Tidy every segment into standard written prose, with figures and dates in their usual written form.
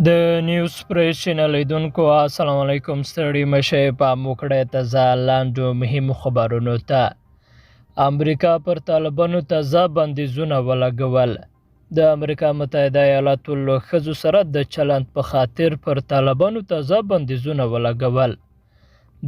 د نیوز پریس چینل لیدونکو السلام علیکم. ستړي مشه، پام وکړئ تازه لاندو مهمو خبرونو ته. امریکا پر طالبانو تازه بندیزونه ولګول. د امریکا متحده ایالاتو له ښځو سره د چلند په خاطر پر طالبانو تازه بندیزونه ولګول.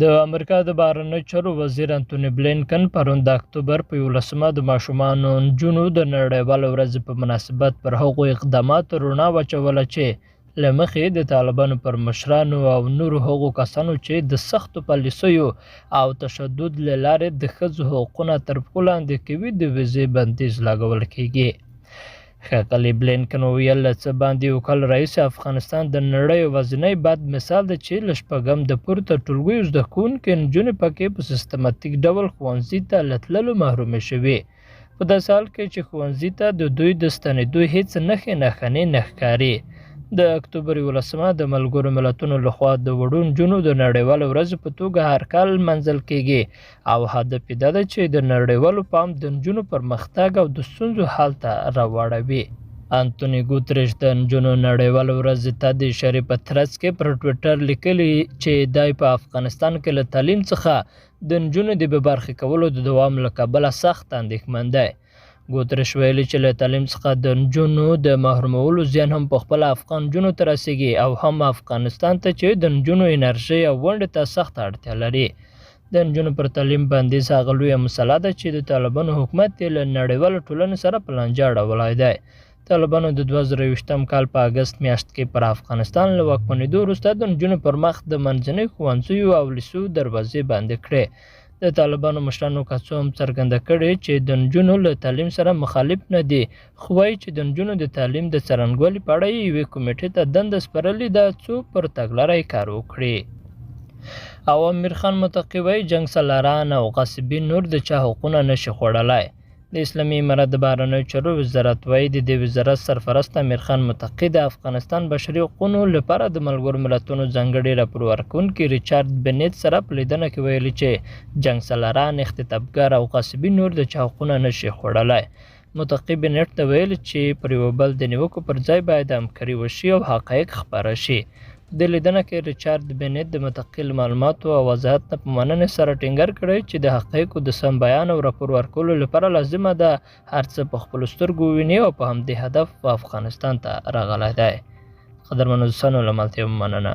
د امریکا د بهرنیو چارو وزیر انتوني بلینکن پرون د اکتوبر په 11مه د ماشومانو نجونو د نړیوالې ورځې په مناسبت پر هغو اقداماتو رڼا واچوله چې له مخې د طالبانو پر مشرانو او نورو هغو کسانو چې د سختو پالیسیو او تشدد له لارې د ښځو حقونه تر پښو لاندې کوي د ویزې بندیز لګول کیږي. ښاغلي بلینکن وویل، له څه باندې یو کال راهیسې افغانستان د نړۍ یوازینی بد مثال دی چې له شپږم د پورته ټولګیو زده کوونکې نجونې پکې په سیستماتیک ډول ښوونځي ته له تللو محرومې شوي، په داسې حال کې چې ښوونځي ته د دوی د ستنېدو هیڅ نښې نښانې نه ښکاري. د اکتوبر 11مه د ملګرو ملتونو لخوا د وړو نجونو د نړیوالې ورځې په توګه هر کال لمانځل کیږي او هدف یې دا دی چې د نړیوالو پام د نجونو پرمختګ او د ستونزو حل ته راواړوي. انتوني ګوتریش د نجونو نړیوالې ورځې ته د اشارې په ترڅ کې پر ټویټر لیکلي چې دی په افغانستان کې له تعلیم څخه د نجونو د بې برخې کولو د دوام له کبله سخت اندېښمن دی. ګوتریش ویلي چې له تعلیم څخه د نجونو د محرومولو زیان هم په خپله افغان نجونو ته رسیږي او هم افغانستان ته چې د نجونو انرژۍ او ونډې ته سخته اړتیا لري. د نجونو پر تعلیم بندیز هغه لویه مسله ده چې د طالبانو حکومت یې له نړیوالې ټولنې سره په لانجه اړولی دی. طالبانو د 2021 کال په اګست میاشت کې پر افغانستان له واکمنېدو وروسته د نجونو پر مخ د منځنیو ښوونځیو او لیسو دروازې بندې کړې. د طالبانو مشرانو که څه هم څرګنده کړې چې د نجونو له تعلیم سره مخالف نه دي، خو وایي چې د نجونو د تعلیم د څرنګوالي په اړه یې یوې کمېټې ته دنده سپارلې ده څو پر تګلاره یې کار وکړي. او امیر خان متقي وایي، جنګ سالاران او غاصبین نور د چا حقونه نشي خوړلی. د اسلامي امارت د بهرنیو چارو وزارت وایي، د دې وزارت سرپرست امیر خان متقي د افغانستان بشري حقونو لپاره د ملګرو ملتونو ځانګړي راپور ورکوونکي ریچارد بنیت سره په لیدنه کې ویلي چې جنګ سالاران، اختطافګر او غاصبین نور د چا حقونه نشي خوړلی. متقي بنیټ ته ویلي چې پر یوه بل د نیوکو پر ځای باید همکاري وشي او حقایق خپاره شي. په دې لیدنه کې ریچارد بنیت د متقي له معلوماتو او وضاحت نه په مننې سره ټینګار کړی چې د حقایقو د سم بیان او راپور ورکولو لپاره لازمه ده هر څه په خپلو سترګو وویني او په همدې هدف افغانستان ته راغلی دی. قدرمنو دوستانو، له ملتیا مننه.